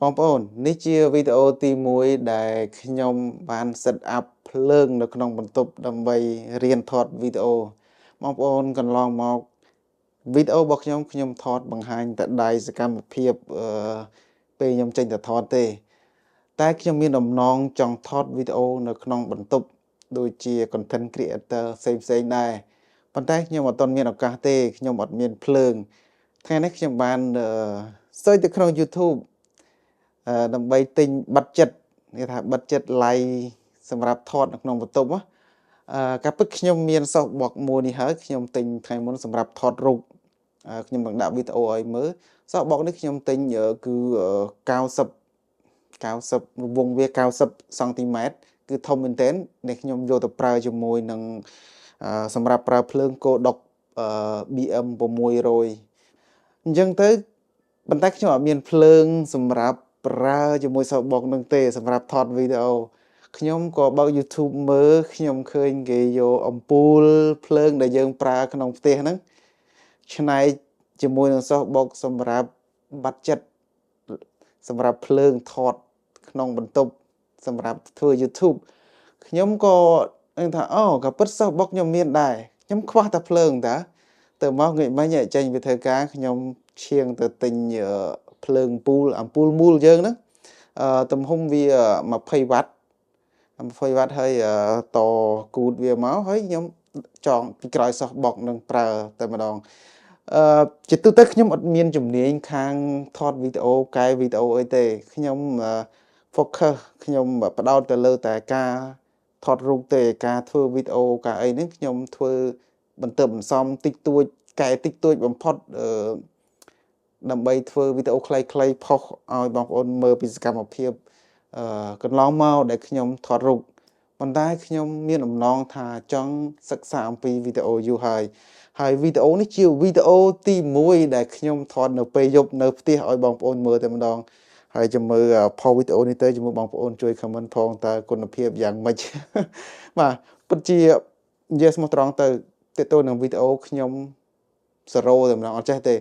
បងប្អូននេះជាវីដេអូទី1ដែលខ្ញុំបាន set up ភ្លើងនៅក្នុងបន្ទប់ដើម្បីរៀនថតវីដេអូបងប្អូនកន្លងមកវីដេអូរបស់ខ្ញុំខ្ញុំថតបង្ហាញតែដៃសកម្មភាពអឺពេលខ្ញុំចេញទៅថតទេ តែខ្ញុំមានបំណងចង់ថតវីដេអូនៅក្នុងបន្ទប់ដូចជា content creator ផ្សេងផ្សេងដែរប៉ុន្តែខ្ញុំអត់ទាន់មានឱកាសទេខ្ញុំអត់មានភ្លើងថ្ងៃនេះខ្ញុំបាន search ទៅក្នុង YouTube ដើម្បីទិញ budget គេថា budget light សម្រាប់ថតនៅក្នុងបន្ទប់ណាការពិតខ្ញុំមាន softbox មួយនេះហើយខ្ញុំទិញថ្ងៃមុនសម្រាប់ថតរូបខ្ញុំនឹងដាក់វីដេអូឲ្យមើល softbox នេះខ្ញុំទិញគឺ90 90រង្វង់វា90សង់ទីម៉ែត្រគឺធំមែនទែនដែលខ្ញុំយកទៅប្រើជាមួយនឹងសម្រាប់ប្រើភ្លើង Godox BM 600អញ្ចឹងទៅប៉ុន្តែខ្ញុំអត់មានភ្លើងសម្រាប់ប្រើជាមួយ softbox នឹងទេសម្រាប់ថតវីដេអូខ្ញុំក៏បើក YouTube មើលខ្ញុំឃើញគេយកអំពូលភ្លើងដែលយើងប្រើក្នុងផ្ទះហ្នឹងច្នៃជាមួយនឹង softbox សម្រាប់ budget សម្រាប់ភ្លើងថតក្នុងបន្ទប់សម្រាប់ធ្វើ YouTube ខ្ញុំក៏នឹងថាអូក៏ពិត softbox ខ្ញុំមានដែរខ្ញុំខ្វះតែភ្លើងតាទៅមកងាកមិញចេញពីធ្វើការខ្ញុំឈៀងទៅទិញភ្លើងអំពូលអំពូលមូលយើងហ្នឹងទំហំវា20វ៉ាត់20វ៉ាត់ហើយតគូតវាមកហើយខ្ញុំចងពីក្រោយ softbox នឹងប្រើតែម្ដងអឺជាទូទៅខ្ញុំអត់មានជំនាញខាងថតវីដេអូកែវីដេអូអីទេខ្ញុំ focus ខ្ញុំផ្ដោតទៅលើតែការថតរូបទេការធ្វើវីដេអូការអីហ្នឹងខ្ញុំធ្វើបន្ទាប់បន្សំតិចតួចកែតិចតួចបំផុតអឺ ដើម្បីធ្វើវីដេអូខ្លីៗផុសឲ្យបងប្អូនមើលពីសកម្មភាពអឺកន្លងមកដែលខ្ញុំថតរូបប៉ុន្តែខ្ញុំមានបំណងថាចង់សិក្សាអំពីវីដេអូយូរហើយហើយវីដេអូនេះជាវីដេអូទី1ដែលខ្ញុំថតនៅពេលយប់នៅផ្ទះឲ្យបងប្អូនមើលតែម្ដងហើយចាំមើលផុសវីដេអូនេះទៅជាមួយបងប្អូនជួយ comment ផងតើគុណភាពយ៉ាងម៉េច បាទពិតជានិយាយស្មោះត្រង់ទៅទាក់ទងនឹងវីដេអូខ្ញុំ0តែម្ដងអត់ចេះទេ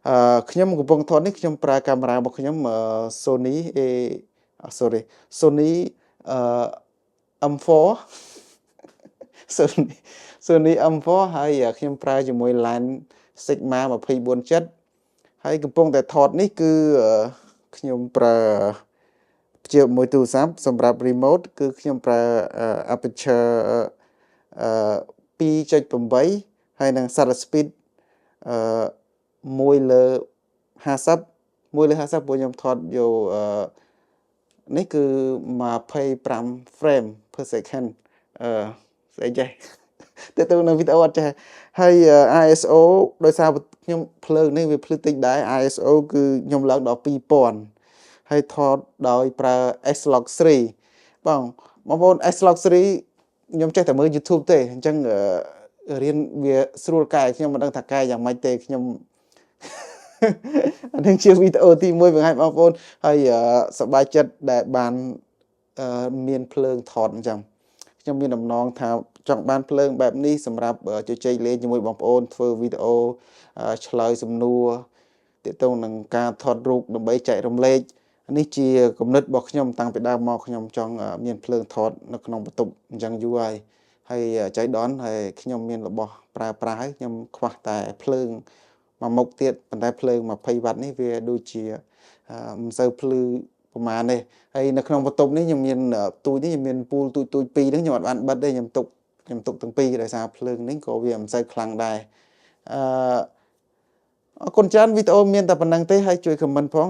អឺខ្ញុំកំពុងថតនេះខ្ញុំប្រើកាមេរ៉ារបស់ខ្ញុំ Sony A sorry Sony អឺ M4 Sony M4 ហើយខ្ញុំប្រើជាមួយ lens Sigma 24-7ហើយកំពុងតែថតនេះគឺខ្ញុំប្រើភ្ជាប់មួយទូរស័ព្ទសម្រាប់ remote គឺខ្ញុំប្រើ aperture អឺ2.8ហើយនិង shutter speed អឺ1លើ50 1លើ50ព្រោះខ្ញុំថតយកអឺនេះគឺ25 frame per second អឺស្អីចេះទៅទៅនៅវីដេអូអត់ចេះហើយ ISO ដោយសារខ្ញុំភ្លើងនេះវាភ្លឺតិចដែរ ISO គឺខ្ញុំឡើងដល់2000ហើយថតដោយប្រើ S-Log 3បងបងប្អូន S-Log 3ខ្ញុំចេះតែមើល YouTube ទេអញ្ចឹងរៀនវាស្រួលកែខ្ញុំមិនដឹងថាកែយ៉ាងម៉េចទេខ្ញុំអានេះជាវីដេអូទី1បង្ហាញបងប្អូនហើយសប្បាយចិត្តដែលបានមានភ្លើងថតអញ្ចឹងខ្ញុំមានដំណងថាចង់បានភ្លើងបែបនេះសម្រាប់ជជែកលេងជាមួយបងប្អូនធ្វើវីដេអូឆ្លើយសំណួរទាក់ទងនឹងការថតរូបដើម្បីចែករំលែកនេះជាគំនិតរបស់ខ្ញុំតាំងពីដើមមកខ្ញុំចង់មានភ្លើងថតនៅក្នុងបន្ទប់អញ្ចឹងយូរហើយហើយចៃដន្យហើយខ្ញុំមានរបស់ប្រើប្រាស់ហើយខ្ញុំខ្វះតែភ្លើង មួយមុខទៀតប៉ុន្តែភ្លើង20វ៉ាត់នេះវាដូចជាមិនសូវភ្លឺប្រហែលទេហើយនៅក្នុងបន្ទប់នេះខ្ញុំមានទូចនេះខ្ញុំមានពូលទូចទូចពីរហ្នឹងខ្ញុំអត់បានបិទទេខ្ញុំទុកទាំងពីរដោយសារភ្លើងនេះក៏វាមិនសូវខ្លាំងដែរអឺអរគុណច្រើនវីដេអូមានតែប៉ុណ្ណឹងទេហើយជួយ comment ផង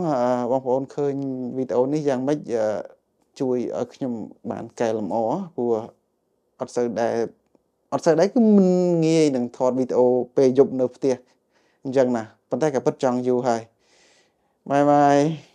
បងប្អូនឃើញវីដេអូនេះយ៉ាងម៉េចជួយឲ្យខ្ញុំបានកែលម្អព្រោះអត់សូវដែរអត់សូវដែរគឺមិនងាយនឹងថតវីដេអូពេលយប់នៅផ្ទះអញ្ចឹងណាប៉ុន្តែក៏ពិតចង់យូរហើយ bye bye.